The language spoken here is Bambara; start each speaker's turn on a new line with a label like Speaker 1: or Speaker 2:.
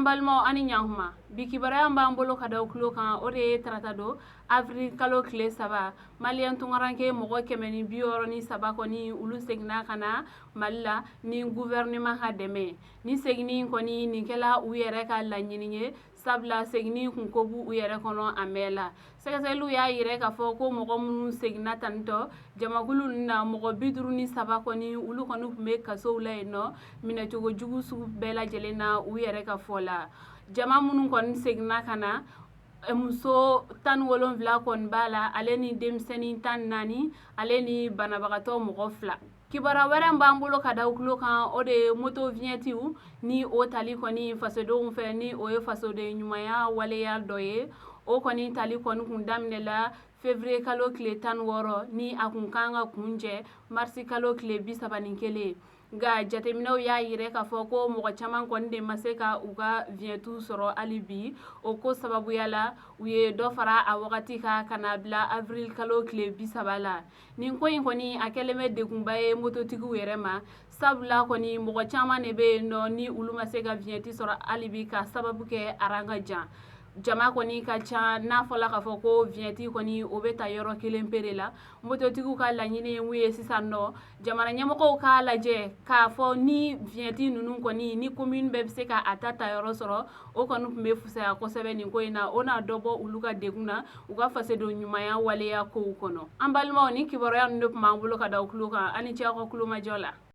Speaker 1: An balimaw, ani ɲankuma. Bi kibaruya b'an bolo ka da tulo kan, o de ye tarata don, avril kalo tile 3, maliyɛn tunkaranke mɔgɔ 163 kɔni, olu seginna ka na Mali la ni gouvernement ka dɛmɛ. Ni seginni kɔni nin kɛla u yɛrɛ ka laɲini ye, sabula seginni kun ko b'u yɛrɛ kɔnɔ a mɛn la. Sɛgɛsɛgɛliw y'a yira k'a fɔ ko mɔgɔ minnu seginna tantɔ jamakulu ninnu na, mɔgɔ 53 kɔni, olu kɔni tun bɛ kasow la yen nɔ, minɛcogo jugu sugu bɛɛ lajɛlen na, u yɛrɛ ka fɔ la. Jama minnu kɔni seginna ka na, muso 17 kɔni b'a la, ale ni denmisɛnnin 14, ale ni banabagatɔ mɔgɔ 2. Kibaruya wɛrɛ b'an bolo ka da tulo kan, o de ye moto vignettew ni o tali kɔni fasodenw fɛ, ni o ye fasoden ɲumanya waleya dɔ ye. O kɔni tali kɔni kun daminɛla février kalo tile 16, ni a kun kan ka kuncɛ marisi kalo tile 31. Nka jateminɛw y'a yira k'a fɔ ko mɔgɔ caman kɔni de ma se ka u ka vignettew sɔrɔ hali bi. O ko sababuya la, u ye dɔ fara a wagati kan ka na bila avril kalo tile 30 la. Nin ko in kɔni, a kɛlen bɛ degunba ye mototigiw yɛrɛ ma, sabula kɔni mɔgɔ caman de bɛ yen nɔ ni olu ma se ka vignette sɔrɔ hali bi, ka sababu kɛ rang ka jan, jama kɔni ka ca. N'a fɔla k'a fɔ ko vignette kɔni, o bɛ ta yɔrɔ kelen pe la. Mototigiw ka laɲini ye mun ye sisan nɔ? Jamana ɲɛmɔgɔw k'a lajɛ k'a fɔ ni vignette ninnu kɔni, ni commune bɛɛ bɛ se ka a ta ta yɔrɔ sɔrɔ, o kɔni tun bɛ fisaya kosɛbɛ nin ko in na. O n'a dɔ bɔ olu ka degun na u ka fasoden ɲumanya waleya kow kɔnɔ. An balimaw, ni kibaruya ninnu de tun b'an bolo ka da tulo kan. Ani cɛ, aw ka kulomajɔ la.